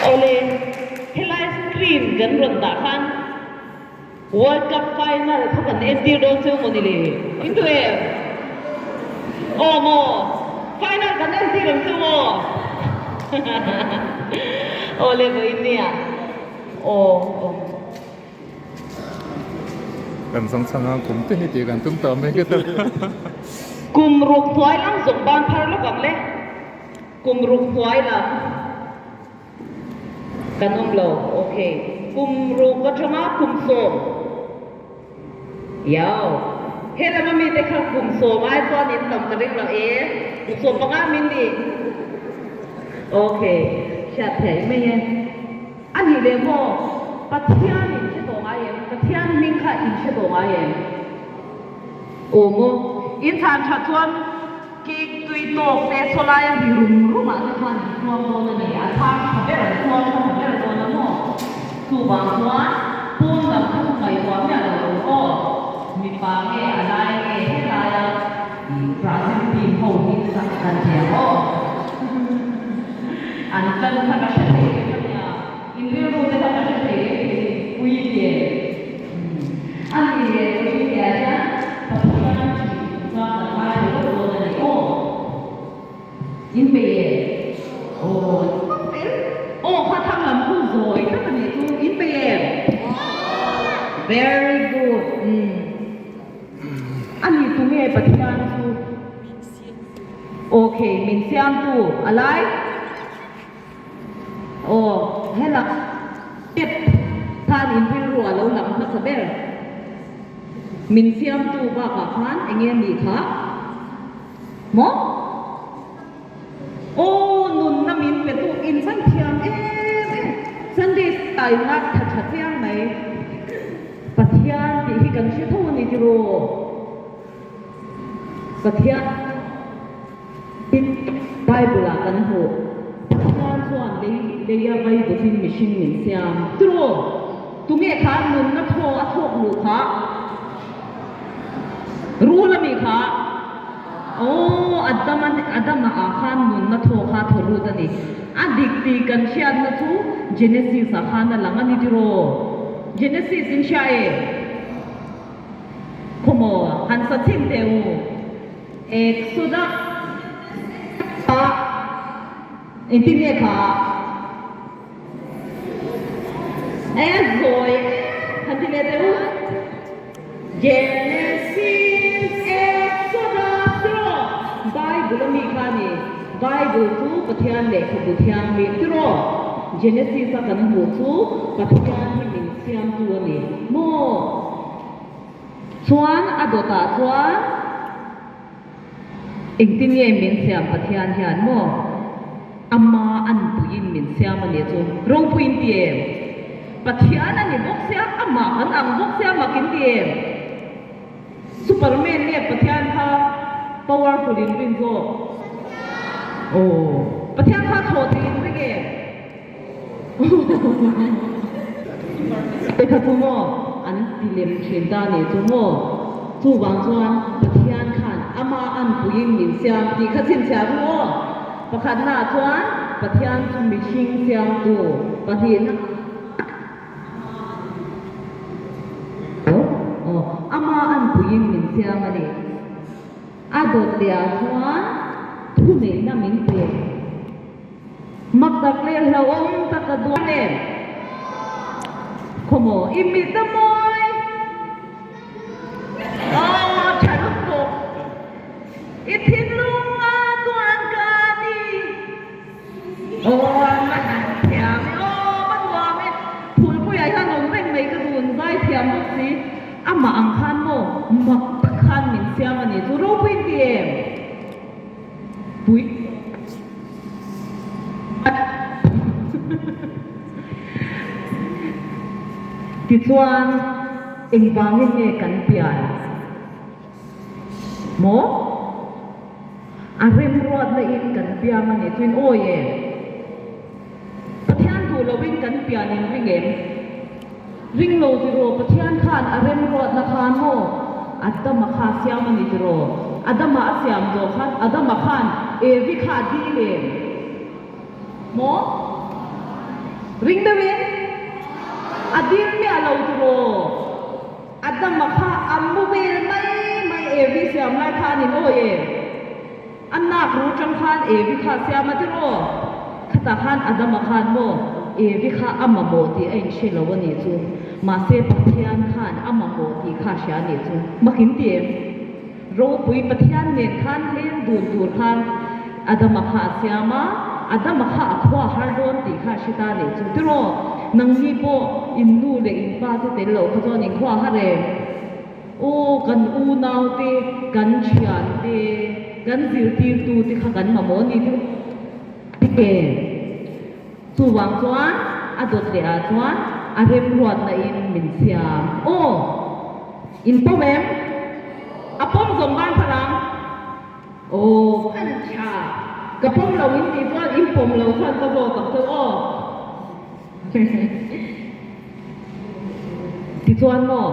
Awle, helai screen kan rawn dah khan World Cup final kha kan entir dawn chu maw ni le? In duh em? Aw maw? Final kan entir ang chu maw? Awle vawiin nia. Aw aw. Kan zawng chhang a, kum te hi tih kan tum tawh mai ka ta. Kum ruk hnuai lam zawng ban phar lawk ang le. Kum ruk hnuai lam kan awm lo. Ok. Kum ruk atanga kum sawm. Iau. He lam ami te kha kum sawm ai chuan in tam ka ring lo e. Kum 15 min ni. Ok. Hriat theih mai e. A nih leh maw? Pathian in hre tawh ngai em? Pathian hming kha in hre tawh ngai em? Aw maw? In chhan that chuan cake tui tawk te saw laia ri rum rum ah te khan in tluang dawn a ni. A chhang tha ber, an tluang hmasa ber dawn a maw? Chuvang chuan pawn lam kha chu ngaihtuah miah lo ang aw. Mipa nge a lai nge helaia Brazil team ho hi chak kan ti ang aw. An tan kha ka hre thei em a nia, in rilru te kha ka hre thei em tih hi pui ve. A ni leh pui ve ah hian Pathian tih chuan kan ngai lo deuh dawn a ni aw. In bei em? Aw fel. Aw kha thang lam khu zawi tak a nih chu, in bei em? Very good. A ni tunge Pathian chu? Ok, min siamtu a lai. Aw, hela step khan in rilru a lo lang hmasa ber. Min siamtu bakah khan eng nge nih kha? Maw? Aw, nunna min petu in van thiam em em. Sunday style ngak tha tha chiang mai. Pathian tih hi kan hre tho a ni tiraw? Pathian tin Bible ah kan hmuh. Pathian chuan lei leia vai bawkin mihring min siam. Tiraw? Tunge kha nunna thaw a thawk luh kha? Rul a mi kha? Aw, Adama Adama ah khan nunna thaw kha thaw lut a ni. A dik tih kan hriatna chu Genesis ah khan a lang a ni tiraw? Genesis in hria e? Khawmaw han sa chhin teh u. Exodus ah engtin nge kha? E zawi han ti leh teh u. Genesis, Exodus tiraw? Bible a mi kha a ni. Bible chu Pathian lehkhabu thianghlim tiraw? Genesis a kan hmuh chu Pathian hi min siamtu a ni maw? Chuan a dawtah chuan engtin nge min siam Pathian hian maw? Ama anpuiin min siam a ni chu ropuiin ti em? Pathian a ni bawk sia, amah kan ang bawk sia mak in ti em? Superman nge Pathian kha powerful in rin zawk? Aw, Pathian kha thaw thei in ring em? Te kha chu maw an ti lem thin ta nih chu maw? Chuvang chuan Pathian khan ama anpuiin min siam tih kha chhinchhiah ru aw. Pakhatnaah chuan Pathian chu mihring siamtu pahnihna Aw, ama anpuiin min siam a ni. A dawt lehah chuan thuneihna min pe. Mak tak leh hlauhawm tak a duan em? Khawmaw i mit a mawi? Aw, a tha lutuk. I thinlung a duan ka ni. Aw, a han thiam e. Aw, ka nuam e. Phulpuiah hian awm reng mai ka dun zai thiam bawk si. Amah ang khan maw mak tak khan min siam a ni chu ropui ti em? Pui. Tichuan engvangin nge kan pian? Maw? A remruatna in kan piang a nih chuin awi em? Pathian duh loin kan pian in ring em? Ring lo tiraw Pathian khan a remruatna khan maw Adama kha a siam a ni tiraw? Adama a siam zawh khan Adama khan Evi kha a dil em? Maw? Ring deuhin a dil miah lo tiraw? Adama kha a mu vel mai mai Evi siam lai kha a ni mawi em? A nak ru tang khan Evi kha a siam a tiraw? Khatah khan Adama khan maw Evi kha a mamawh tih a inhre lo a nih chu. Mahse Pathian khan a mamawh tih kha a hria a nih chu. Makin ti em? Ropui Pathian nen khan leng dun tur khan Adama kha a siam a, Adama kha a khua har dawn tih kha a hre ta nih chu. Tiraw, nangni pawh in nu leh in pa te tel loh kha chuan in khua har em? Aw, kan unau te, kan thian te, kan zirtirtu te kha kan mamawh a ni tiraw? Tike, chuvang chuan a dawt leh ah chuan a remruatna in min siam. Aw, in pawm em? A pawm zawng ban phalh ang. Aw, an tha. Ka pawm lo in tih chuan in pawm lo chuan ka zawt ang cheu aw. Tichuan maw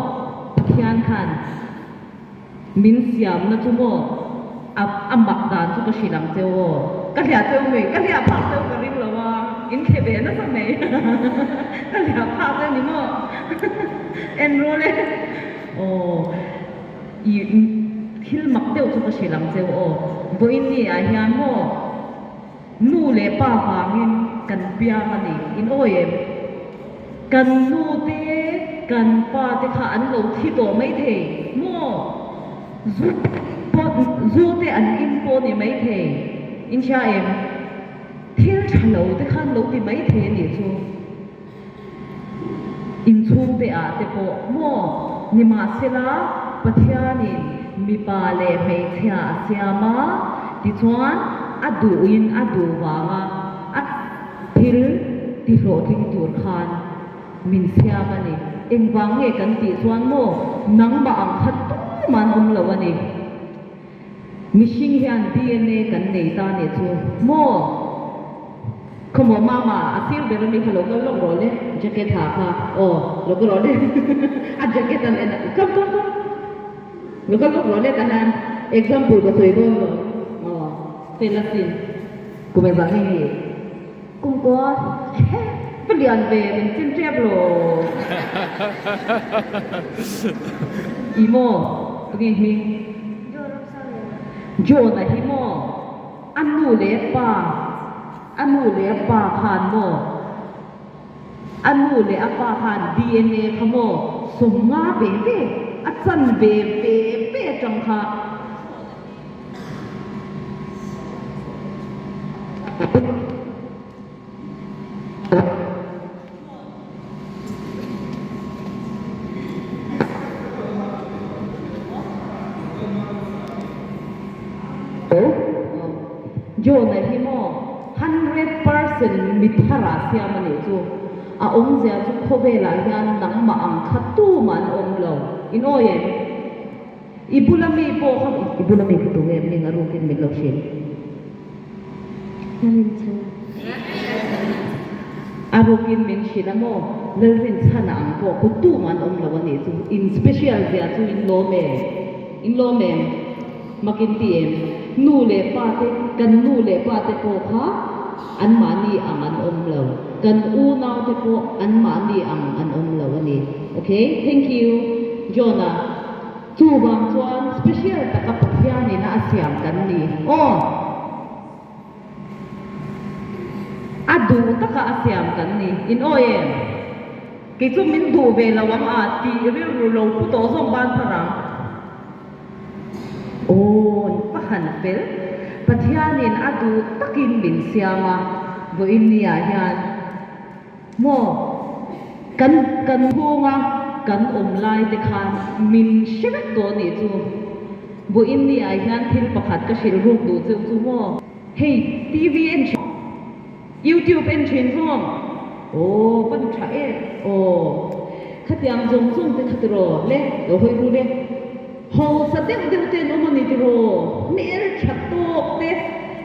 Pathian khan min siamna chu maw a a mak dan chu ka hrilh ang cheu aw. Ka hliah cheu mai, ka hliah phak cheu ka ring lo a, in thle ve nasa mai. Ka hliah phak cheu ni maw? En rual e. Aw. I thil mak deuh chu ka hrilh ang cheu aw. Vawiin ni ah hian maw nu leh pa vangin kan piang a ni. In awi em? Kan nu te, kan pa te kha an lo thi tawh mai thei maw? Zu pawh zu te an in pawh ni mai thei. In hria em? Thil tha lo te kha an lo ti mai thei a nih chu. Inchhungte ah te pawh maw nimahsela Pathianin mipa leh hmeichhia a siam a, tichuan a duhin a duh vanga a thil ti hlawhtling tur khan min siam a ni. Engvang nge kan tih chuan maw nangmah ang kha tuman awm lo a ni. Mihring hian DNA kan nei ta nih chu maw? Khawmaw mama, a sir ber ami kha lo kal lawk rawh le, jacket ha kha aw lo kal rawh le a jacket an en a come come come lo kal lawk rawh le tah hian example ka sawi dawn lo aw fel asin kum engzah nge hi kum kua he va lian ve min chin tep lo i maw tunge hming John a hi maw. A nu leh pa, a nu leh a pa khan maw, a nu leh a pa khan DNA kha maw 50 ve ve, a chan ve ve ve atang kha. John-a hi maw 100% mi tharah siam a nih chu. A awmzia chu khawvelah hian nangmah ang kha tumah an awm lo. In awi em? I bula mi pawh kha i bula mi kha tunge hming a rukin min lo hrilh. A rukin min hrilh a maw? Lalrinchhana ang pawh kut tum an awm lo a nih chu. In special zia chu in lawm em? In lawm em? Mak in ti em? Nu leh pa te, kan nu leh pa te pawh kha anmahni ang an awm lo. Kan unau te pawh anmahni ang an awm lo a ni. Okay, thank you. John-a. Chuvang chuan special taka Pathianin a siam kan ni. Aw! A duh taka a siam kan ni. In awi em? Kei chu min duh ve lo ang a tih rilru lo pu tawh zawk ban phar ang. Aw, ka han fel. Pathianin a duh takin min siam a, vawiin niah hian. Maw? Kan kan chhunga kan awm lai te khan min hre vek tawh nih chu. Vawiin ni ah hian thil pakhat ka hrilh ruk duh cheu chu maw? Hei TV en thin, YouTube en thin zawng. Aw van tha em aw. Khatiang zawng zawng te kha tiraw le, lo hawi ru le. Hausa deuh deuh te an awm a ni tiraw? Hmel tha tawk te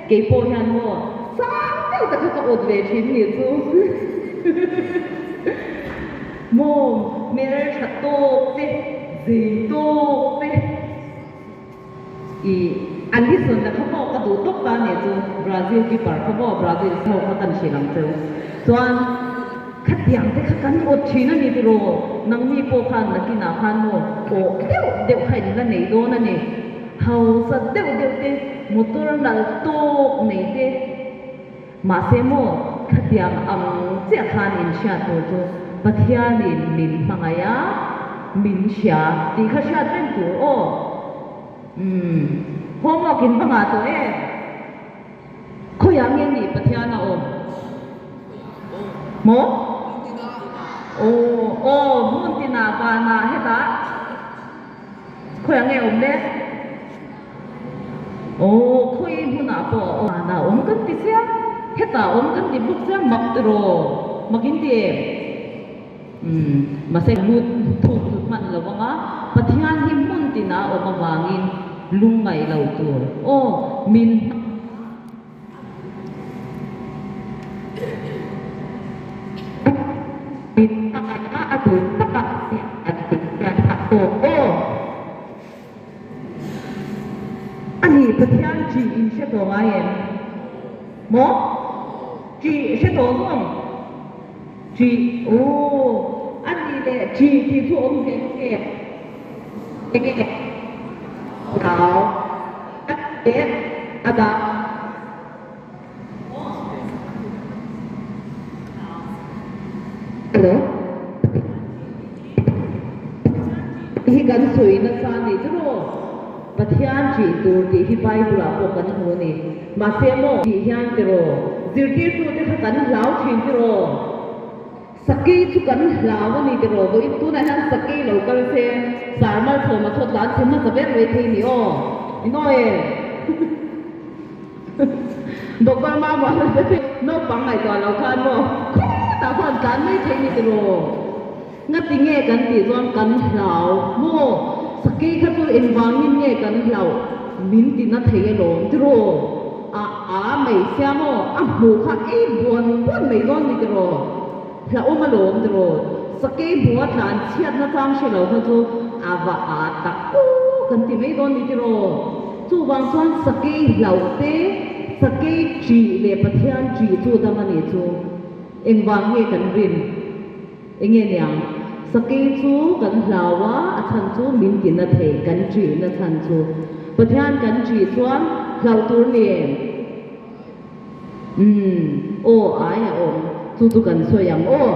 kei pawh hian maw sang deuh tak kha ka awt ve thin nih chu maw hmel tha tawk te zei tawk te i Alisson na kha maw ka duh tawp ta nih chu Brazil keeper kha maw Brazil ho kha kan hrilh ang cheu chuan. Khatiang te kha kan awt thin a ni tiraw? Nangni pawh khan nakinah khan maw awh deuh deuh kha in la nei dawn a ni. Hausa deuh deuh te, motor nalh tawk nei te. Mahse maw khatiang ang chiah khan in hriat tur chu Pathianin min hmangaih a, min hria tih kha hriat reng tur aw. Umm, homework in va ngah tawh em? Khawiah nge nih Pathian a awm? Maw? Aw, aw, hmun tinah vanah hetah khawiah nge awm le? Aw, khawi hmunah pawh a awm. Vanah awm kan ti sia, hetah awm kan ti bawk sia, mak tiraw? Mak in ti em? Umm, mahse lut thuk chu hman lo vang a, Pathian hi hmun tinah a awm avangin lungngaih lo tur. Aw, min hmangaih a duh takah an tih phah tawk aw. A ni, Pathian ṭih in hre tawh ngai em? Maw? Ṭih hre tawh zawng? Ṭih, aw, a ni le, ṭih tih chu awm ve nge? Enge? Hlau, a ni le, a dah. Hello. Hi kan sawi nasa a ni chu maw? Pathian ṭih tur tih hi Bible ah pawh kan hmu a ni. Mahse maw tih hian tiraw zirtirtute kha kan hlau ṭhin tiraw? Sakei chu kan hlau a ni tiraw? Vawiin tunah hian sakei lo kal se sar malsawm a chhawt tlan chhe hmasa ber mai thei ni aw. Inawi em? Doctor Mamuana te chu naupang ngaihtuah lo khan maw khawtah khuan tlan mai thei ni tiraw? Ngati nge kan tih chuan kan hlau maw? Sakei kha chu engvangin nge kan hlauh min ti na thei alawm tiraw? A a mai sia maw? A hmuh kha ei buan buan mai dawn ni tiraw? Hlauhawm alawm tiraw? Sakei hmuh a tlan chhiatna chang hre lo kha chu a va a tak aw kan ti mai dawn ni tiraw? Chuvang chuan sakei hlauh te, sakei ṭih leh Pathian ṭih chu dam a nih chu. Engvang nge kan rin? Enge niang? Sakei chu kan hlau a, a chhan chu min ti na thei, kan ṭih na chhan chu. Pathian kan ṭih chuan hlauh tur ni em? Umm, aw ai a awm, chu chu kan sawi ang aw.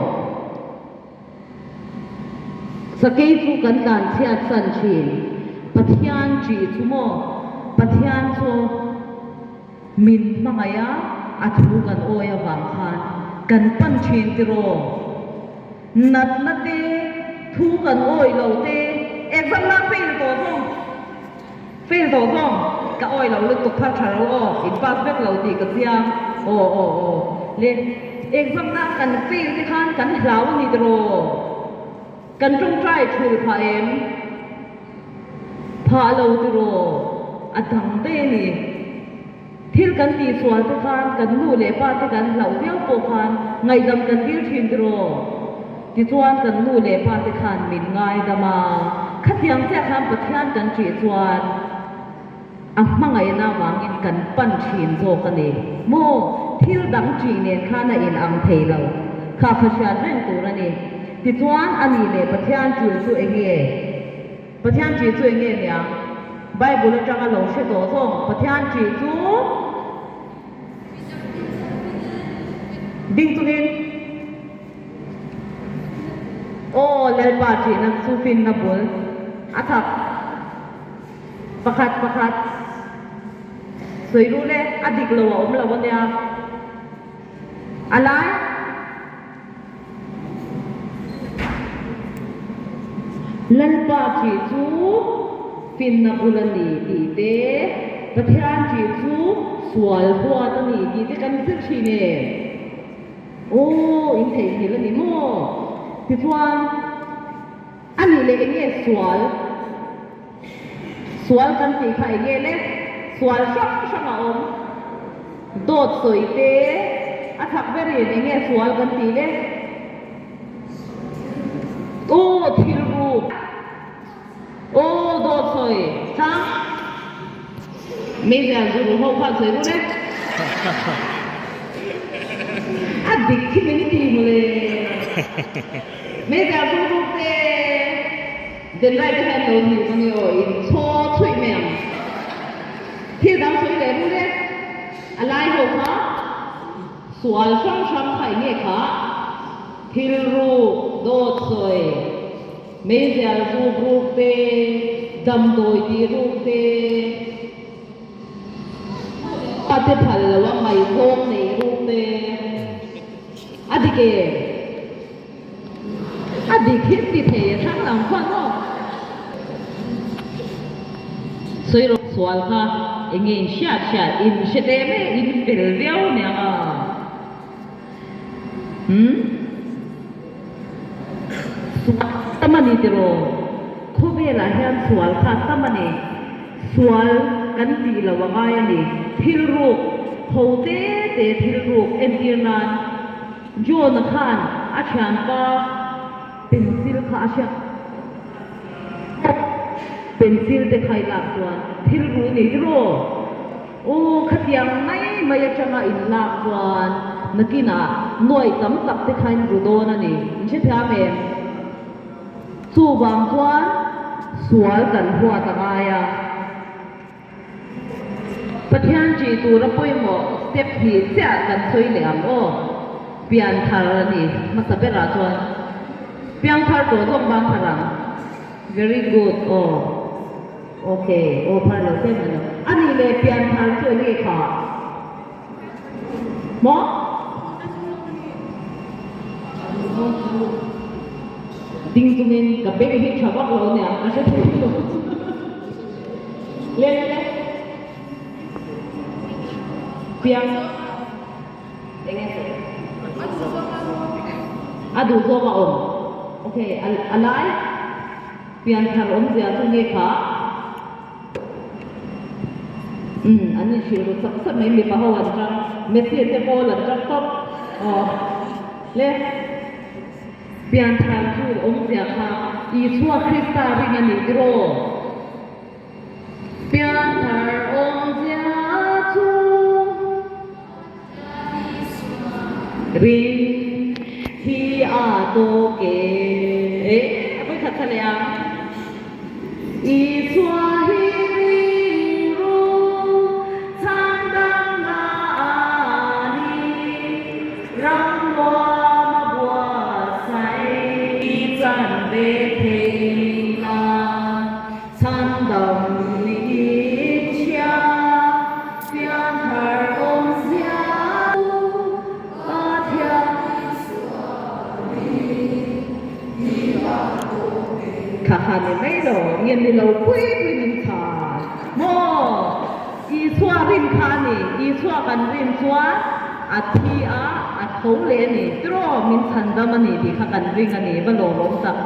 Sakei chu kan tlan chhiat san thin. Pathian ṭih chu maw? Pathian chu min hmangaih a, a thu kan awi avang khan kan pan thin tiraw? Natna te, thu kan awi lo te, exam la fail tawh zawng, fail tawh zawng, ka awi lo lutuk kha tha ro aw, in pass vek lo tih ka chiang, aw aw aw le exam na kan fail te khan kan hlau a ni tiraw? Kan tawngtai thul phah em? Phah lo tiraw? A dang daih a ni. Thil kan tihsual te khan kan nu leh pa te kan hlauh viau pawh khan ngaihdam kan dil thin tiraw? Tichuan kan nu leh pa te khan min ngaidam a, khatiang chiah khan Pathian kan ṭih chuan a hmangaihna avangin kan pan thin zawk a ni maw? Thil dang ṭih nen khan a in ang thei lo. Kha kha hriat reng tur a ni. Tichuan a ni leh Pathian ṭih chu eng nge? Pathian ṭih chu eng nge niang? Bible aṭanga lo hre tawh zawng Pathian ṭih chu ding chungin Aw Lalpa ṭihna chu finna bul a thak pakhat pakhat sawi ru le a dik lo a awm lo a nia a lai. Lalpa ṭih chu finna bul a ni tih te, Pathian ṭih chu sual huat a ni tih te kan zir ṭhin em? Aw, in theihnghilh a ni maw? Tichuan, a nih leh eng nge sual? Sual kan tih kha eng nge le? Sual hrang hrang a awm. Dawt sawi te a chak berin eng nge sual kan tih le? Aw thil ruk. Aw dawt sawi chang. Meizial zu ru ho khan sawi ru le. A dik khi min ti maw le. Meizial zu ruk te den lai te hian lo hmuh ka ni aw in chaw chhuih mai ang. Thil dang sawi leh rul e. A lai ho kha sual hrang hrang kha eng nge kha? Thil ruk, dawt sawi, meizial zuk ruk te, damdawi tih ruk te, pa te phal lo a ngaihzawng nei ruk te a dik e. A dik hi ti thei a hrang lang khuan maw? Sawi rawh sual kha eng nge in hriat hriat in hre teh mai in fel viau aniang a. Umm. Sual tam a ni tiraw? Khawvelah hian sual kha tam a ni. Sual kan tih lo a ngai a ni. Thil ruk, ho te te thil ruk entir nan John-a khan a thianpa pencil kha a hriat bawk. Pencil te kha i lak chuan thil ru ni tiraw? Aw, khatiang mai mai atanga in lak chuan nakinah nuai tam tak te kha in ru dawn a ni. In hrethiam em? Chuvang chuan sual kan huat a ngai a. Pathian ṭih tura pawimawh step hnih chiah kan sawi leh ang aw. Pianthar a ni hmasa berah chuan piangthar tawh zawk bang thar ang. Very good aw. Ok aw phar lo tlem a ni. A nih leh pianthar chu enge kha? Maw? Ding chungin ka beng hi tha vak lo aniang ka hre thei lo. Le le le. Piang enge sawi? A duh zawng a awm. Ok a lai pianthar awmzia chu nge kha? Umm an inhrilh ru sak sak mai mipa ho an tang Messi te pawl an tang tawp aw le pianthar chu awmzia kha Isua Krista ring a ni tiraw pianthar awmzia chu Ring hi a tawk e. E a pawi khat kha leh ang. Isua hi ring ru chhan dang na a ni. Ram nuam a buatsaih i chan ve thei nan chhan dam ni chhia. Pianthar awm zia chu Pathian Kha kha ni mai lo, nge ni lo pui pui min chhan maw? Isua rin kha a ni, Isua kan rin chuan a thi a, a tho leh a ni, tiraw min chhan dam a ni tih kha kan ring a ni, va lawmawm tak.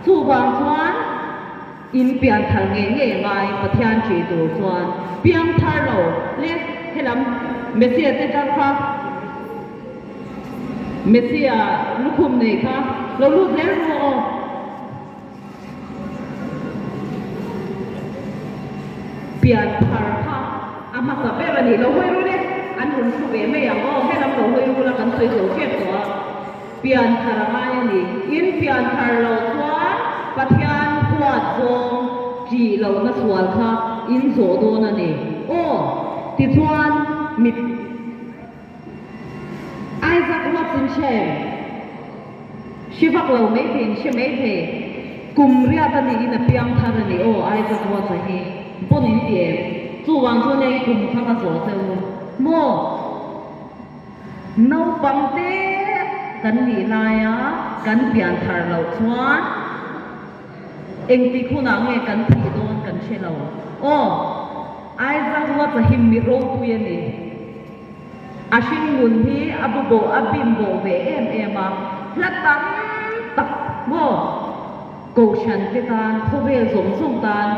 Chuvang chuan. In pianthar ngei ngei ngai Pathian ṭih tur chuan piangthar lo le helam Messia te tar kha Messia lukhum nei kha lo lut zel ru aw. Pianthar kha a hmasa ber a nih lo hawi ru le an rawn thu ve mai ang aw helam lo hawi ru la kan sawi zo ṭep tawh a. Pianthar a ngai a ni. In pianthar lo chuan Pathian huat zawng ṭih lohna sual kha in zawh dawn a ni. Aw, tichuan mi Isaac Watson hre em? Hre vak lo mai thei, in hre mai thei. Kum riat a niin a piangthar a ni. Aw, Isaac Watts-a hi bon in ti em? Chuvang chuan hei kum kha ka zawh che u maw? Naupang te kan nih laia kan pian thar loh chuan engtik hunah nge kan thih dawn kan hre lo. Aw, Isaac Watts-a hi mi ropui a ni. A hringnun hi a bu bawh a bim bawh ve em em a, hla tam tak maw Kohhran te tan, khawvel zawng zawng tan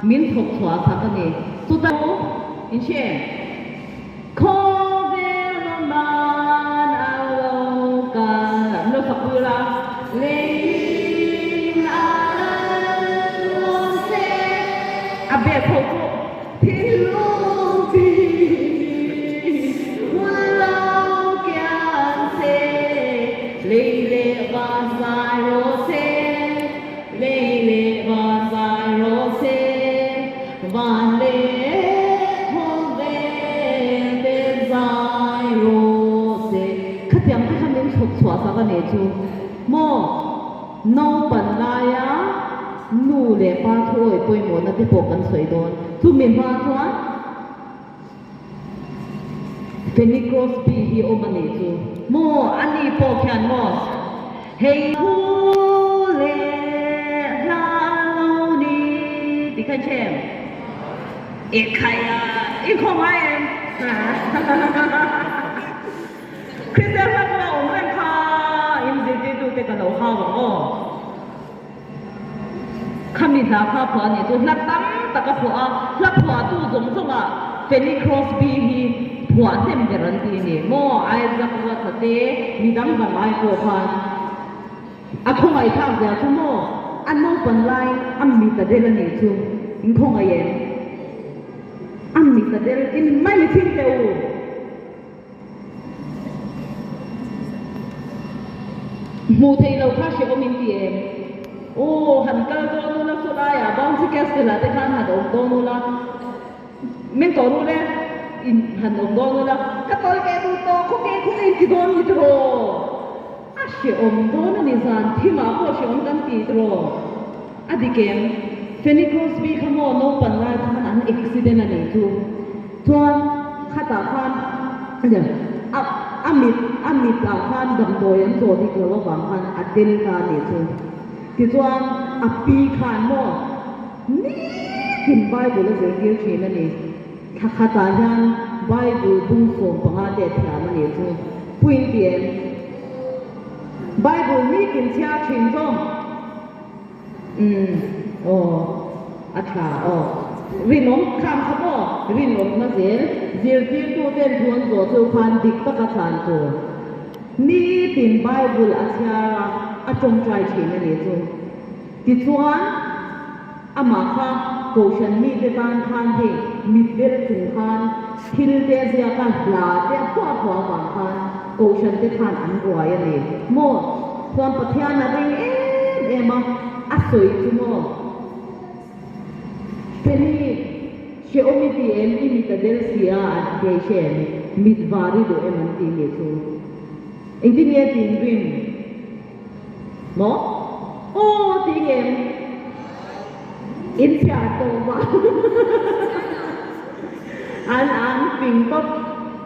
min thawk chhuah sak a ni. Chuta chu in hre em? Khawvel awman a lo kal an lo sak ur a, leiin a lal rawn se. A bek ho chu thinlung tini hun lo kian se, lei leh van. Khatiang te kha min chhawp chhuah sak a nih chu maw? Naupan laia nu leh pa thuawi pawimawhna te pawh kan sawi dawn. Chumi hma chuan Fanny Crosby hi awm a nih chu maw? Ani pawh khian maw hei thu leh hla lo ni ti kha i hre em? Ekhai a, i khawngaih em? Kristian hla pawh a awm reng kha in zirtirtute ka lo hau ang aw. Khami hla kha phuah a nih chu hla tam tak a phuah a, hla phuahtu zawng zawngah Fanny Crosby hi phuah hnem ber an ti a ni maw? Isaac Watts-a te midang dang ai pawh khan a khawngaih thlak zia chu maw a naupan laiin a mit a del a nih chu in khawngaih em? A mit a del in mai thin teh u. Hmuh theih loh kha hrehawm in ti em? Aw, han kal dawn ula saw laiah Bouncy Castle ah te khan han awm dawn ula, min tawh ru le, in han awm dawn ula, ka tawi ve duh tawh, khawke khawke in ti dawn ni tiraw? A hrehawm dawn a ni, zan thimah pawh hrehawm kan ti tiraw? A dik em? Fanny Crosby kha maw naupan lai khan an accident a nih chu. Chuan khatah khan a a mit a mit ah khan damdawi an zawh dik lo avang khan a del ta a nih chu. Tichuan a pi khan maw nitin Bible a zirtir thin a ni. Thla khatah hian Bible bung 15 te a thiam a nih chu. Puin ti em? Bible nitin chhiar thin zawng. Umm aw a tha aw. Rinawm kham kha maw? Rinawmna zel zirtirtu ten thu an zawh chu khan dik taka chhan tur. Nitin Bible a chhiar a, a tawngtai thin a nih chu. Tichuan amah kha Kohhran mite tan khan hei mitdel chung khan thil te a ziak a, hla te a phuah phuah avang khan Kohhran te khan an ruai a ni maw? Chuan Pathian a ring em em a, a sawi chu maw? Feli, hrehawm i ti em? I mit a del si a, an ti hre em? Mit var i duh em an ti nih chu. Engtin nge ti in rin? Maw? Aw ti ngem? In chhiar tawh va. An an fing tawp.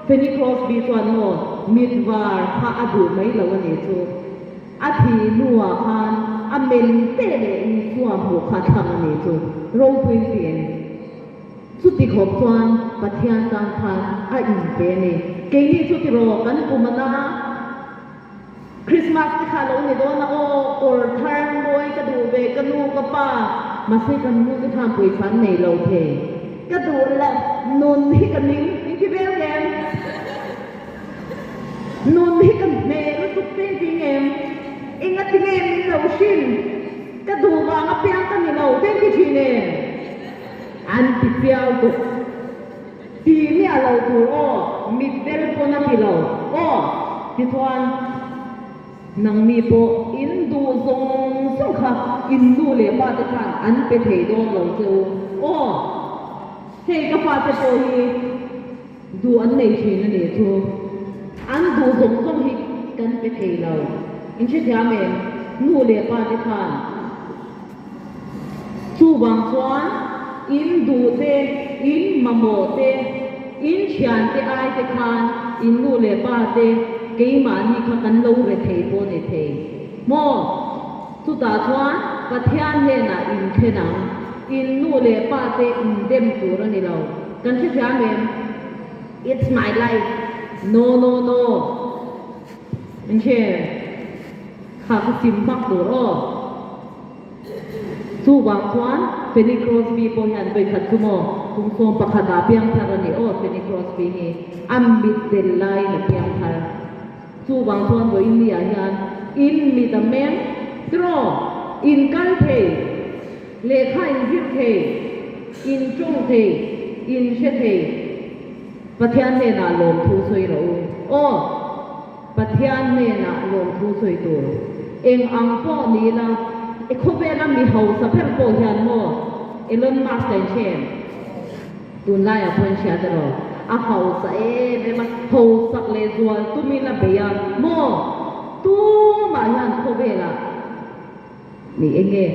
Fanny Crosby chuan maw mit var kha a duh mai lo a nih chu. A thih hnuah khan a men te leh Isua hmuh kha thlang a nih chu. Ropuiin ti em? Chuti khawp chuan Pathian tan khan a inpe a ni. Keini chu tiraw kan kum a na. Christmas te kha lo ni dawn a aw, kawr thar mawi ka duh ve ka nu ka pa, mahse kan nu te khan pawisa an nei lo thei, ka duh loh nun hi ka ning min ti vel ngem, nun hi ka hne lutuk te in ti ngem, enga ti nge min lo hrin, ka duh vang apiang ka ni lo te in ti thin em, an ti chiau tuk. Ti miah lo tur aw, mit bel pawn a ti lo aw, tichuan nangni pawh in duh zawng zawng kha in nu leh pa te khan an pe thei dawn lo che u aw, hei ka fate pawh hi duh an nei thin a nih chu, an duh zawng zawng hi kan pe thei lo, in hrethiam em nu leh pa te khan. Chuvang chuan in duh te, in mamawh te, in thian te ai te khan in nu leh pa te keimahni kha kan lo re thei pawh ni thei maw? Chutah chuan Pathian hnenah in thlen ang, in nu leh pa te in dem tur a ni lo. Kan hrethiam em? It's my life. No, no, no. In hre em? Kha ka sim hmak tur aw. Chuvang chuan Fanny Crosby pawh hian vawikhat chu maw kum 11 ah piangthar a ni aw Fanny Crosby hi a mit del laiin a piangthar. Chuvang chuan vawiin ni ah hian in mit a meng tiraw in kal thei, lehkha in zir thei, in tawng thei, in hre thei. Pathian hnenah lawmthu sawi rawh u aw. Pathian hnenah lawmthu sawi tur eng ang pawh ni ila, e khawvela mi hausa ber pawh hian maw Elon Musk a inhre em? Tunlaiah pawh inhria ta rawh. A hausa em em a, hausak leh zual tumin a bei a maw? mah hian khawvelah ni eng nge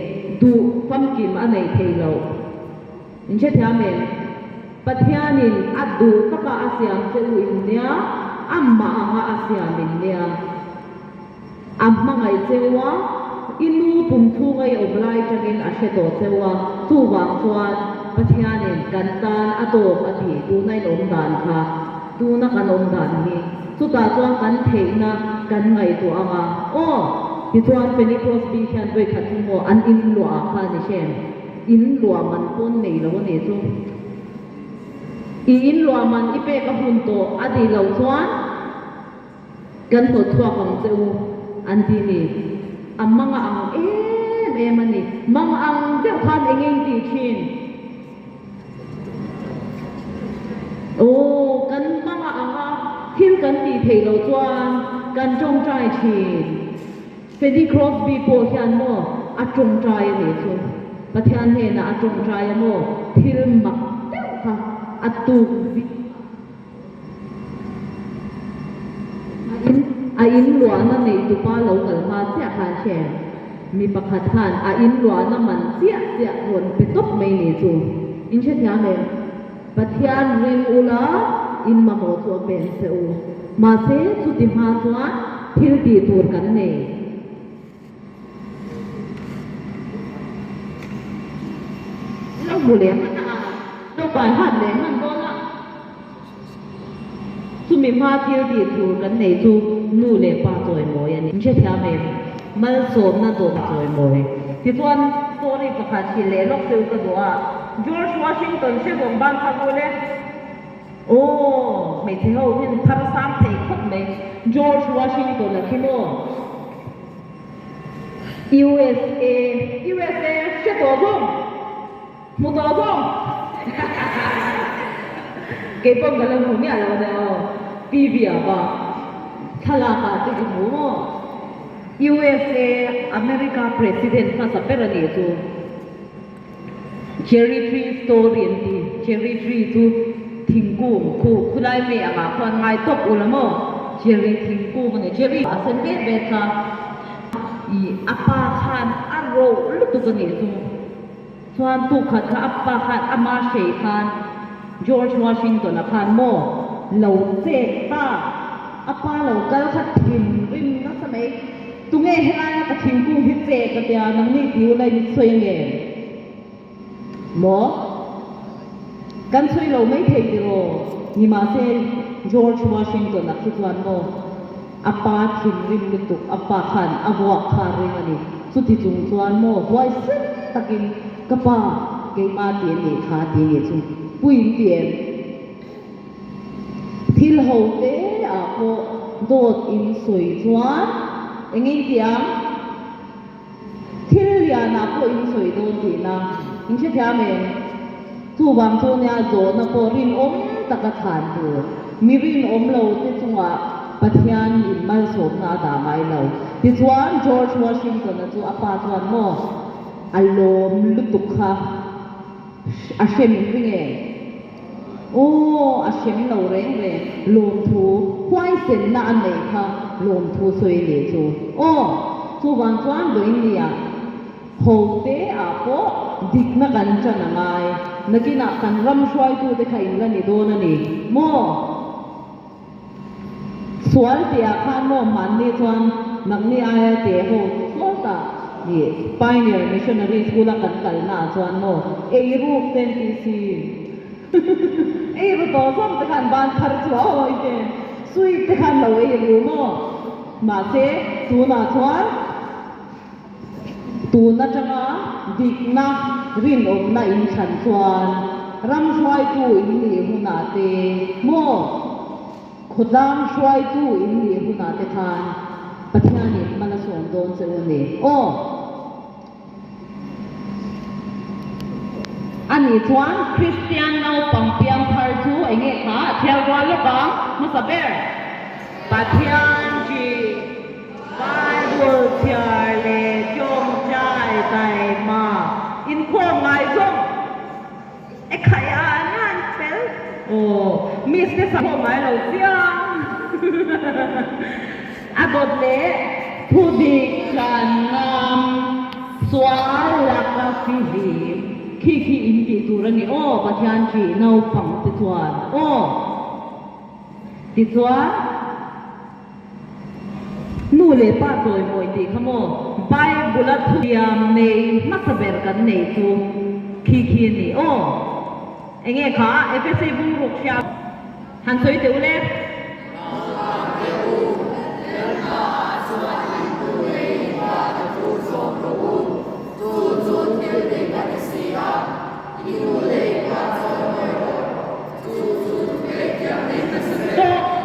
duh famkim a nei thei lo. In hrethiam em? Pathianin a duh taka a siam che u in nia, amah anga a siam in nia. A hmangaih cheu a, i nu pum chhunga i awm lai tangin a hre tawh cheu a, chuvang chuan Pathianin kan tan a tawk a ti, tuna in awm dan kha, tuna kan awm dan hi, chutah chuan kan theihna kan ngaihtuah ang a, aw, tichuan Fanny Crosby hian vawikhat chu maw an in luah ah khan i hre em? In luah man pawn nei lo a nih chu. I in luah man i pek a hun tawh a tih loh chuan, Kan hnawt chhuak ang che u, an ti ni. A mang a ang em em a ni. Mang ang deuh khan eng eng tih thin? Aw, kan mang a ang a, thil kan tih theih loh chuan kan tawngtai thin. Fanny Crosby pawh hian maw a tawngtai a nih chu. Pathian hnenah a tawngtai a maw, thil mak deuh kha a tuk vik. A in luahna nei tupa lo kal hma chiah khan hre mi pakhat khan a in luahna man chiah chiah rawn pe tawp mai ni chu in hrethiam em? Pathian ring ula in mamawh chu a pen che u. Mahse chuti hma chuan thil tih tur kan nei. Lo hmu leh hman a, lo pai hat leh hman dawn a. Chumi hma thil tih tur kan nei chu nu leh pa chawimawi a ni. In hrethiam em? Malsawmna dawm chawimawi. Tichuan story pakhat hrilh leh lawk chu ka duh a, George Washington hre zawng ban kha vul e. Aw, hmeichhe ho hian thar sang thei khawp mai. George Washington a khi maw? USA, USA hre tawh zawng, hmu tawh zawng. Kei pawh ka la hmu miah lo nia aw, TV ah bak thlalak ah te ka hmu maw? USA, America President hmasa ber a nih chu. Cherry tree story an ti. Cherry tree chu thingkung khu khulai mei angah khuan ngai tawp u la maw? Cherry thingkung a ni. Cherry a sen vet vet kha i a pa khan a roh lutuk a nih chu. Chuan tukhat kha a pa khan ama hrei khan George Washington-a khan maw lo chek ta. A pa lo kal kha thinrim nasa mai. Tunge helaia ka thingkung hi che ka tia nangni ti ula in sawi nge maw? Kan sawi lo mai thei tiraw? Nimahse George Washington a khi chuan maw a pa thinrim lutuk a pa khan a vuak kha ring a ni. Chuti chung chuan maw huai sen takin ka pa keimah ti a nih kha ti nih chu puiin ti em? Thil ho te ah pawh dawt in sawi chuan eng in ti ang? Thil lian ah pawh in sawi dawn tihna in hrethiam em? Chuvang chu nia zawhna pawh rinawm taka chhan tur. Mi rinawm lo te chungah Pathian in malsawmna a dah ngai lo. Tichuan George Washington-a chu a pa chuan maw a lawm lutuk kha a hrem ring em? Aw, a hrem lo reng reng, lawmthu huaisenna a neih kha lawmthu sawi a nih chu. Aw, chuvang chuan vawiinnia ho te ah pawh dikna kan chan a ngai, nakinah kan ram hruaitute kha in la ni dawn a ni maw? Sual tihah khan maw hmanni chuan nangni aia teh ho sual ta i Pioneer Missionary School a kan kalna ah chuan maw eiruk te an tih si eiru tawh zawng te khan ban phar chu a hawi te sweet te khan lo eiru maw mahse tunah chuan Tun atanga dikna rinawmna in thlan chuan ram hruaitu in nih hunah te maw khawtlang hruaitu in nih hunah te khan Pathianin hma la sawm dawn che u a ni. Aw! A nih chuan Kristian naupang piangthar chu eng nge kha a thial rual lawk ang hmasa ber? Pathian ṭih. Bible chhiar leh tawngtai taima inkhawm ngai zawng e khaih a an han fel. Aw miss te sa khawm ngai lo chiang a dawt leh. Thudik tlan ngam, sual laka fihlim khi khi in tih tur a ni aw Pathian ṭih naupang te chuan aw. Tichuan, nu leh pa chawimawi tih kha maw Bible-a thubiam nei hmasa ber kan nei chu khi khi a ni aw. Enge kha Efesi bungruk hria han sawi teh u le. Naupang te u, Lalpa-ah chuan in nu leh in pa te thu zawm rawh u, chu chu thil dik a ni si a, i nu leh i pa chawimawi rawh, chu chu thupek thiam nei hmasa ber a ni.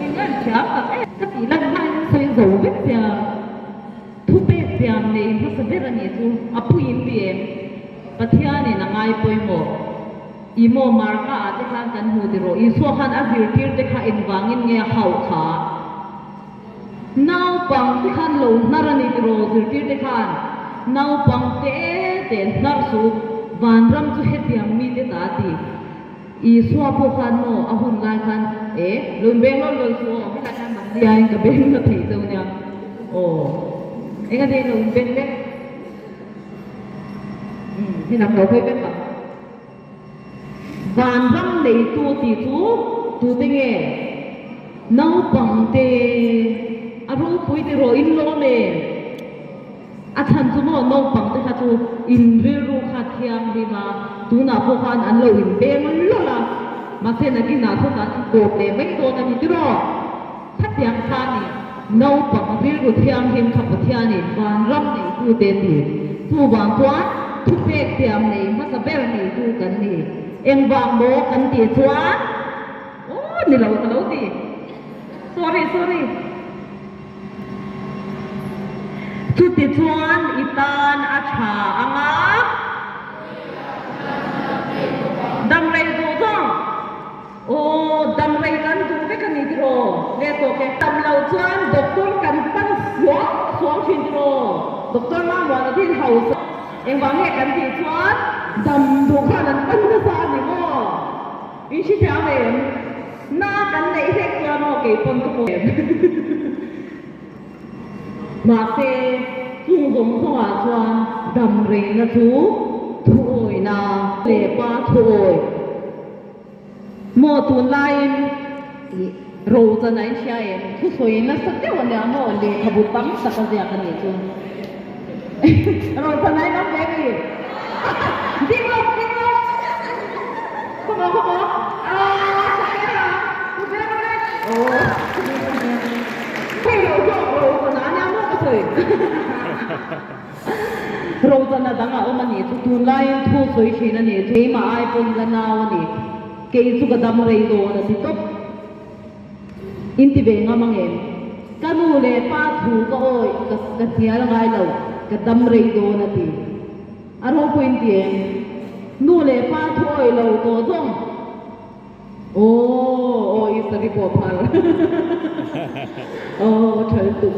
Eng thiam tak em ka tih lan hmain sawi zo vek sia. Thupek thiam nei hmasa ber a nih chu a puiin ti em? Pathianin a ngai pawimawh. I maw Marka ah te khan kan hmu ti rawh. Isua khan a zirtir te kha engvangin nge a hauh kha? Naupang te khan lo hnar a ni ti rawh zirtir te khan. Naupang te te hnar suh vanram chu hetiang mi te ta a ti. Isua pawh khan maw a hun lai khan e lo inbeng lawl lawl suh aw helai khan mahniain ka beng na thei cheu nia aw enga te lo inbeng vek umm helam lo hawi vek ang. Vanram neitu tih chu tute nge? Naupangte a ropui ti rawh in lawm e. A chhan chu maw naupangte kha chu in rilru kha thianghlim a, tunah pawh khan an lo inbeng lawlh a, mahse nakinah sawtah an inkawp leh mai dawn a ni tiraw? Khatiang khanin naupang rilru thianghlim kha Pathianin vanram neitute a ti. Chuvang chuan thupek thiam nei hmasa ber neitu kan ni. Engvang maw kan tih chuan aw ni lo ka lo ti. Sorry sorry. Chutichuan i tan a tha ang a. Damrei duh zawng. Aw, dam rei kan duh vek a ni tiraw? Le tawk e. Dam lo chuan doctor kan pan suang suang thin tiraw? Doctor Mamuana te in hausa engvang nge kan tih chuan dam duh khan an pan nasa a ni maw? In hre thiam em? Na kan neih hlek chuan aw kei pawn ka pawm em? Mahse, chung zawng zawngah chuan dam reina chu thuawina leh pa thuawi. Maw tunlaiin i Rochan a inhria em? Thusawi nasa deuh a nia maw? Lehkhabu tam tak a ziak a nih chu. Rochan a inawm ve mi? Ding lawk, ding lawk! Khawmaw, khawmaw! Aaa, Sakera! Kubera vek! Aw, hei lo zawk Rochan a nia maw ka sawi? Rochan a dang a awm a nih chu tunlaiin thu sawi thin a nih chu keimah ai pawn la nau a ni. Kei chu ka dam rei dawn a ti tawp. In ti ve ngam ang em? Ka nu leh pa thu ka awih ka ka hnial ngai lo, ka dam rei dawn a ti. A ropui in ti em? Nu leh pa thu awih lo tawh zawng. Aw aw i sari pawh phal. Aw thal tuk.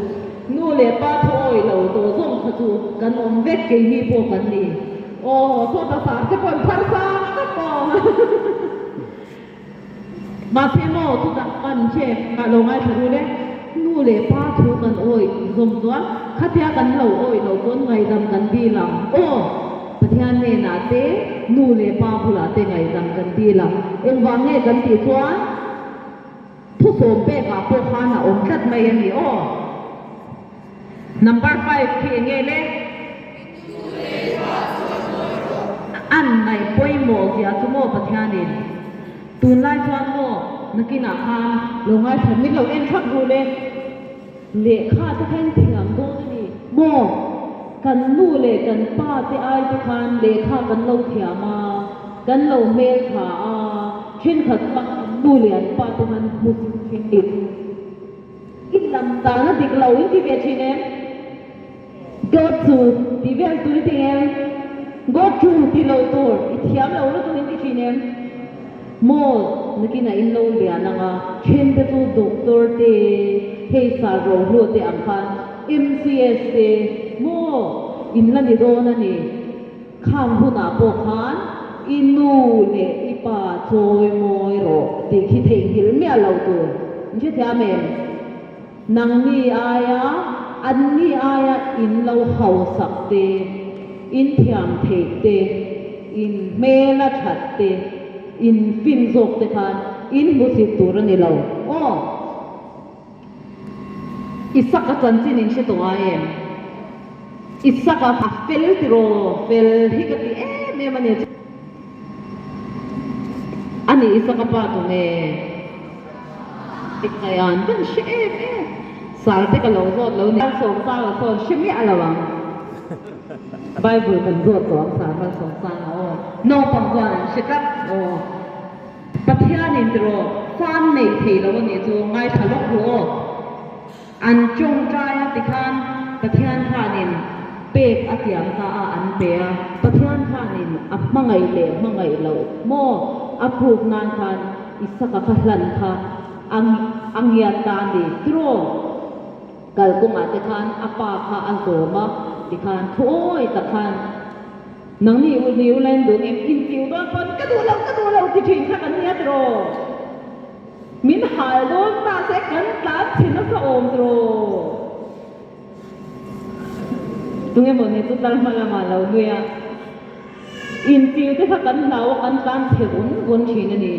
Nu leh pa thu awih lo tawh zawng kha chu kan awm vek keini pawh kan ni. Aw sawta sar te pawh an phar sang tak aw. Mahse maw chutah kan che kah lo ngaithla rul e. Nu leh pa thu kan awih zawm chuan khatia kan lo awih loh pawn ngaihdam kan dil ang aw. Pathian hnenah te nu leh pa bulah te ngaihdam kan dil ang. Engvang nge kan tih chuan thusawm pekah pawh khan a awm tlat mai a ni aw. Number five khi eng nge le? An ngaih pawimawh zia chu maw Pathianin tunlai chuan maw nakinah khan lo ngaithla min lo en thap rul e. Lehkha te kha in thiam dawn a ni maw? Kan nu leh kan pa te ai te khan lehkha kan lo thiam a, kan lo hmeltha a, thenkhat chuan an nu leh an pa te khan hmu zin thin ni. I lam dan a dik lo in ti ve thin em? God chu ti vel tur i ti em? God chu ti lo tur i thiam lo lutuk in ti thin em? Maw nakinah in lo lian ang a, then te chu doctor te, hei sar rohlu te ang khan MCS te maw in la ni dawn a ni. Khang hunah pawh khan i nu leh i pa chawi mawi rawh tih khi theihnghilh miah lo tur. In hrethiam em? Nangni aia, anni aia in lo hausak te, in thiam theih te, in hmel a that te, in fin zawk te khan in hmusit tur a ni lo. Aw! Isaka chanchin in hre tawh ngai em? Isaka a fel tiraw? Fel hi ka ti em em a ni. A nih Isaka pa tu nge? Ikhaian kan hre em em. Sar te ka lo zawt lo ni. Malsawmsanga sawn hre miah lo ang. Bible kan zawt tawh ang Sar Malsawmsanga aw. Naupang chuan an hre tlat aw. Pathianin tiraw fan nei thei lo a nih chu ngaithla lawk ru aw. An tawngtai a tikhan Pathian khanin pek a tiam ta a an pe a. Pathian khanin a hmangaih leh hmangaih loh maw a proof nan khan Isaka kha hlan kha a a ngiat ta a ni tiraw. Kalkawngah te khan a pa kha a zawm a tikhan thuawi tak khan Nangni u ni u len duh ngem intiu dawn pawn ka duh lo ka duh lo ti thin kha kan nia tiraw. Min hal dawn ta se kan tlan chhe nasa awm tiraw. Tunge maw ni chu tlar hma lamah lo nui a, intiu te kha kan hlau a kan tlan chhe vun vun thin a ni.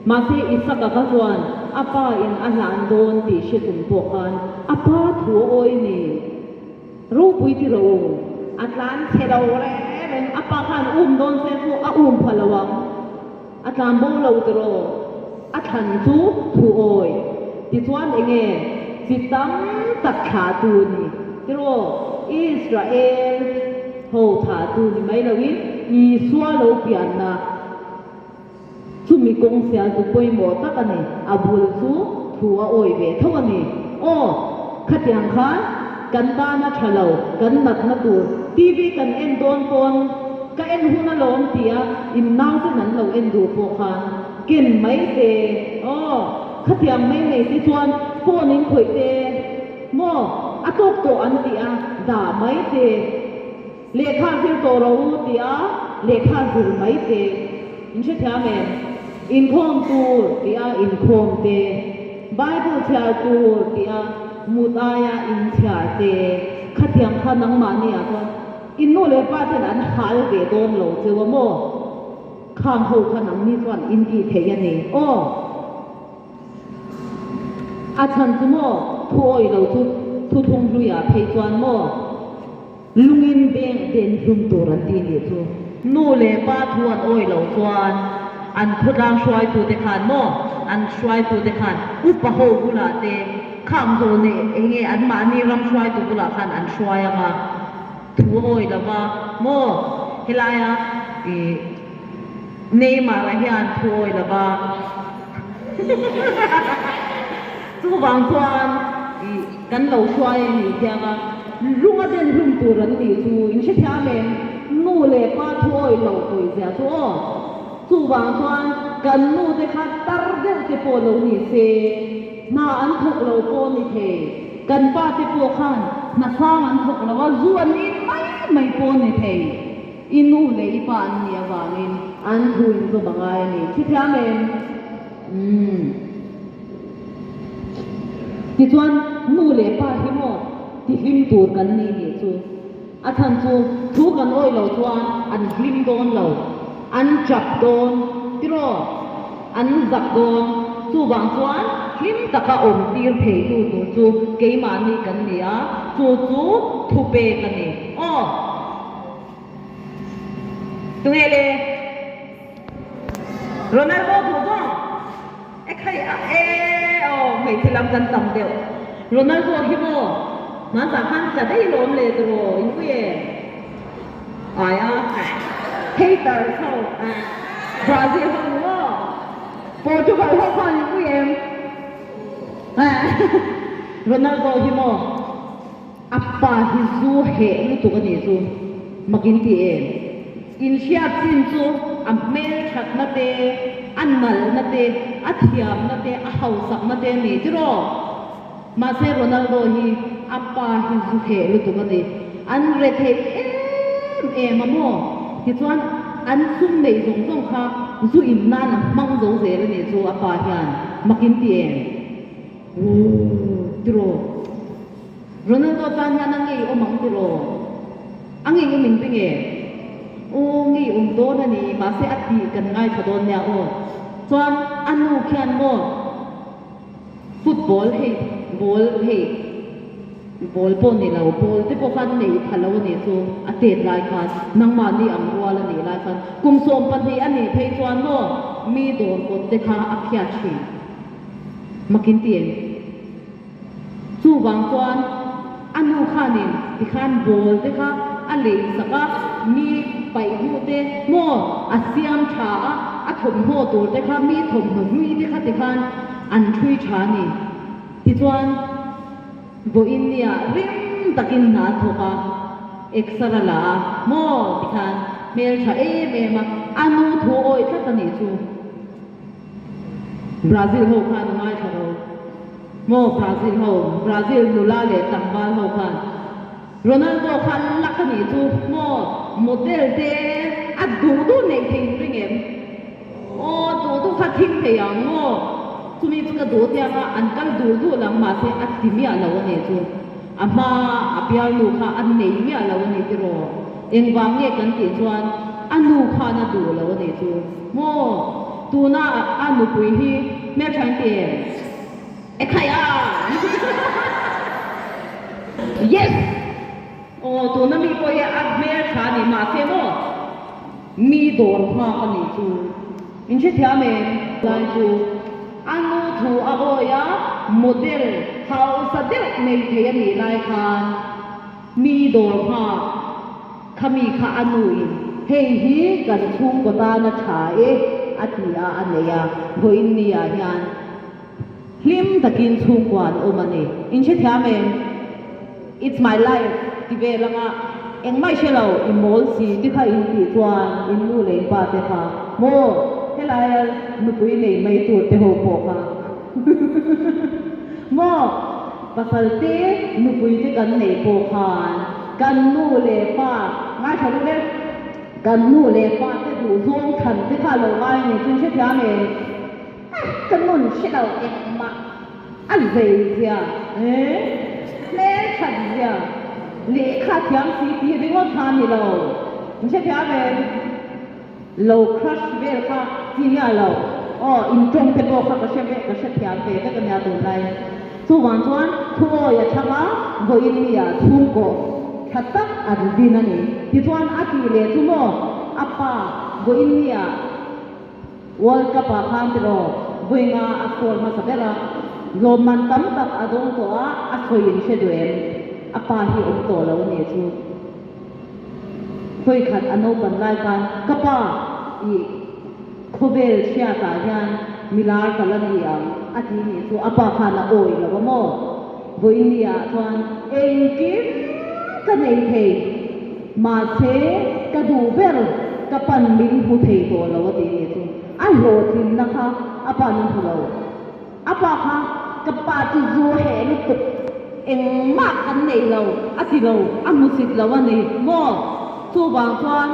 Mahse Isaka kha chuan a pa in a hlan dawn tih hre chung pawh khan a pa thu a awi ni. Ropui ti rawh u, a tlan chhe lo reng reng, a pa khan um dawn se chu a um pha lo ang, a tlan bo lo tiraw, a thlan chu thu awi tichuan enge chi tam tak thlah tu ni tiraw, Israel ho thlah tu ni mai loin Isua lo pianna. Chumi kawng sial chu pawimawh tak a ni, a bul chu thu a awi ve tho a ni. Aw, khatiang khan kan tana tha lo, kan natna tur TV kan en dawn pawn ka en hun alawm tia in nauten an lo en duh pawh khan ken mai te, aw, khatiang mai mai te chuan phone in khawih te maw a tawk tawh an ti a, dah mai te. Lehkha zir tawh rawh u tia lehkha zir mai te in hrethiam em? Inkhawm tur tia inkhawm te, Bible chhiar tur tia mut aia in chhiar te, khatiang kha nangmahni ah chuan in nu leh pa ten an hal ve dawn lo cheu a maw? Khang ho kha nangni chuan in tih theih a ni aw. A chhan chu maw thu awih lo chu thuthlung hluiah phei chuan maw? Lungin beng den hlum tur an ti nih chu. Nu leh pa thu an awi loh chuan an khawtlang hruaitute khan maw an hruaitute khan upa ho bulah te khang zawh nei enge anmahni ram hruaitu bulah khan an hruai ang a, thu a awi lo va maw helaia ih Neymar a hian thu awi lo va chuvang chuan ih kan lo hruai a nih thiang a. Lunga den hlum tur an nih chu in hrethiam em? Nu leh pa thu awih loh pawizia chu aw. Chuvang chuan kan nu te kha tar deuh te pawh lo ni se, hna an thawk lo pawh ni thei. Kan pa te pawh khan hna sang an thawk lo a, zu an in mai mai pawh ni thei. I nu leh i pa an nih avangin an thu in zawm a ngai a ni. Hrethiam em? Umm. Tichuan, nu leh pa hi maw tihlim tur kan ni nih chu. A chhan chu thu kan awih loh chuan an hlim dawn lo, an chap dawn, tiraw? An zak dawn. Chuvang chuan hlim taka awm tir theitu tur chu keimahni kan ni a, chu chu thupek a ni. Aw! Tunge le? Ronaldo duh zawng? E khai a e aw hmeichhe lam kan tam deuh. Ronaldo hi maw hmanzah khan tla daih lawm le tiraw in ui e. Ai a haters ho Brazil ho ni maw Portugal ho khan in ui em. Ronaldo hi maw A pa hi zu heh lutuk a nih chu mak in ti em? In hriat chin chu a hmelthatna te, a nalhna te, a thiamna te, a hausakna te a ni tiraw? Mahse Ronaldo hi a pa hi zu heh lutuk a ni. An re theih em em a maw? Tichuan an sum neih zawng zawng kha zu in nan a hmang zo zel a nih chu a pa hian mak in ti em? Ooh. Tiraw? Ronaldo tan hian a ngei awm ang tiraw? A ngei awm in ring e? Aw ngei awm dawn a ni, mahse a tih kan ngaithla dawn nia aw. Chuan a nu khian maw football hei ball hei ball pawh ni lo ball te pawh khan nei pha lo a nih chu a tet lai khan nangmahni ang rual a nih lai khan kum 12 a nih phei chuan maw mi dawr kawt te kha a phiat thin. Makin ti em? Chuvang chuan a nu khanin tikhan ball te kha a lei sak a, mi paih hnu te maw a siam tha a, a thawmhnaw tur te kha mi thawmhnaw hlui te kha tikhan an thui tha a ni. Tichuan vawiin nia rim takin hna a thawk a, exer a la a, maw tikhan hmel tha em em a, a nu thu awih tlat a nih chu. Brazil ho khan a ngaithla lo maw Brazil ho Brazil nula leh tlangval ho khan Ronaldo kha lak a nih chu maw model te a duh duh neih thei in ring em aw duh duh kha thing thei ang maw chumi chu ka duh tiang a an kal dul dul ang mahse a ti miah lo a nih chu a hma a bialnu kha a nei miah lo a ni tiraw engvang nge kan tih chuan a nu khan a duh lo a nih chu. Maw? Tuna a nupui hi hmeltha in ti em? E khai a! Yes! Aw, tuna mi pawh hi a hmeltha a ni mahse maw mi dawr nghak a nih chu. In hrethiam em? Lai chu a nu thu a awi a, model hausa deuh nei thei a nih lai khan mi dawr nghak. Khami kha a nuin, Hei hi kan chhungkaw tana tha e, a ti a, a nei a. Vawiin niah hian hlim takin chhungkua an awm a ni. In hrethiam em? It's my life ti vel anga engmah i hre lo, i mawl si ti kha in tih chuan in nu leh in pa te kha maw helaia nupui nei mai tur te ho pawh kha maw pasal te nupui te kan nei pawh khan Kan nu leh pa, ngaithla duh e, kan nu leh pa te duh zawng thlan te kha lo ngai a ni chu hrethiam em? Ah, ka nun hre lo engmah a zei zia eh, hmel that zia, lehkha thiam si tih ringawt kha a ni lo, hrethiam em? Lo crush vel kha chi miah lo aw, in tawng te pawh kha ka hre ve, ka hre thiam ve vek a nia tunlai. Chuvang chuan thuawi a chhang a, vawiin mi ah chhungkaw tha tak an din a ni. Tichuan a tih leh chu maw a pa vawiin mi ah World Cup ah khan tiraw vawiinga a score hmasa ber a, lawmman tam tak a dawng tawh a, a sawi in hre duh em? A pa hi awm tawh lo a nih chu. Vawikhat a naupan lai khan ka pa i khawvel hriatah hian milar ka la ni ang a ti nih chu a pa khan a awi lo a maw? Vawiin ah chuan engkim ka nei thei mahse ka duh ber ka pan min hmu thei tawh lo a ti nih chu a hlawhtlinna kha a pa min hmu lo. A pa kha ka pa chu zu heh lutuk engmah kan nei lo a ti lo, a hmusit lo a ni maw? Chuvang chuan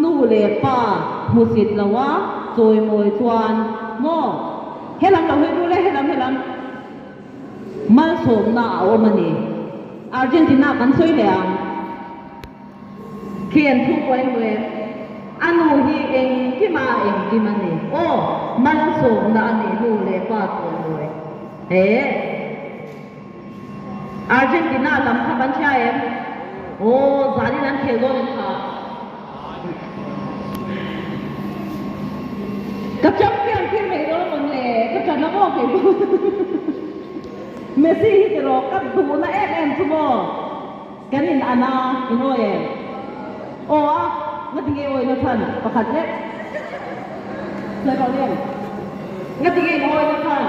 nu leh pa hmusit lo a chawimawi chuan maw? Helam lo hi rul e, helam helam malsawmna a awm a ni. Argentina kan sawi leh ang. Khi an thu kuai hmu em? A nu hi engkim a engkim a ni. Aw, malsawmna a ni nu leh pa chawimawi. He Argentina lam kha kan hria em? Aw, zanin an khel dawn em kha? Ka champion thil mai dawn amawn le? Ka ṭan a maw kei pawh? Messi hi tiraw ka duhna em em chu maw? Kan in an a, in awi em? Aw a, ngati nge awi na chhan? Pakhat lek. Sawi rau em? Ngati nge in awi na chhan?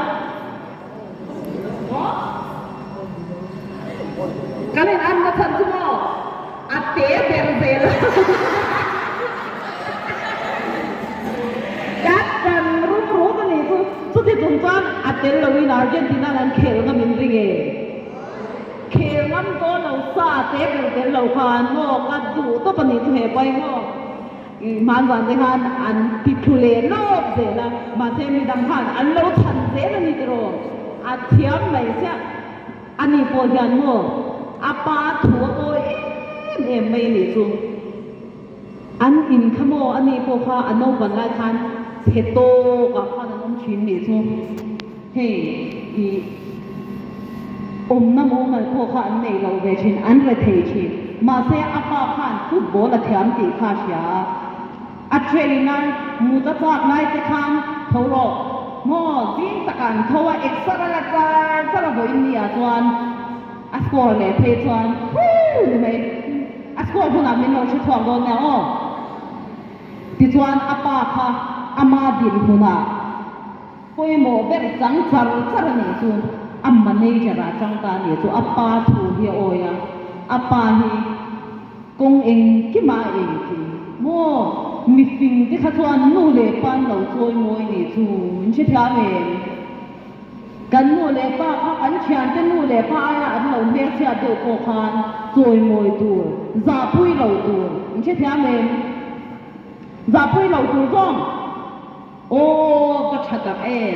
Maw? Kan in an na chhan chu maw? A te ber zel a. Kan kan rum rum a nih chu. Chuti chung chuan a tel loin Argentina an khel ngam in ring e. Khel ngam dawn lo sa te ber tel lo khan maw ka duh tawp a nih chu he pai maw hman zan te khan an ti thlu leh lawk zel a mahse midang khan an lo chhan zel a ni tiraw a thiam mai chiah. Ani pawh hian maw a pa thu a awi em em mai a nih chu. An in kha maw ani pawh kha a naupan lai khan chhe tawk ah khan an awm thin nih chu. Hei i awmna mumal pawh kha an nei lo ve thin, an re thei thin. Mahse a pa khan football a thiam tih kha a hria a. A train a mut a chak lai te khan tho rawh maw zing takah an tho a, exer a la char char a vawiin ni ah chuan a score leh phei chuan huu ni mai. A score hunah min lo hre chhuak dawn nia aw. Tichuan a pa kha ama dinhmunah pawimawh ber chang char char a nih chu a manager ah chang ta a nih chu a pa thu hi a awi a, a pa hi Kawng engkima a engkim maw? Mifing te kha chuan nu leh pa an lo chawi mawi nih chu min hrethiam em? Kan nu leh pa kha kan thiante nu leh pa aia an lo hmelchhiat deuh pawh khan chawi mawi tur, zahpui lo tur min hrethiam em? Zahpui lo tur zawng aw va tha tak em?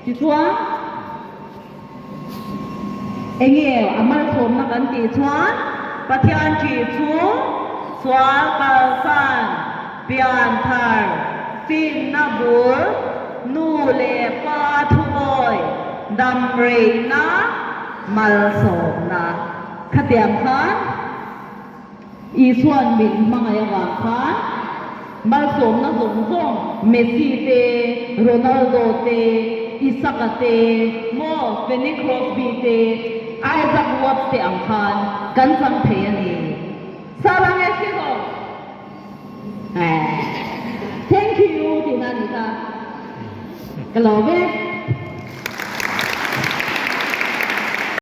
Tichuan. Enge a malsawmna kan tih chuan Pathian ṭih chu sual kalsan, pianthar, finna bul, nu leh pa thuawi, damreina, malsawmna khatiang khan Isua'n min hmangaih avang khan malsawmna zawng zawng Messi te, Ronaldo te, Isaka te, maw Fanny Crosby te, Isaac Watts te ang khan kan chang thei a ni. Sarang e hri rawh. Thank you tihna a ni kha. Ka lawm e.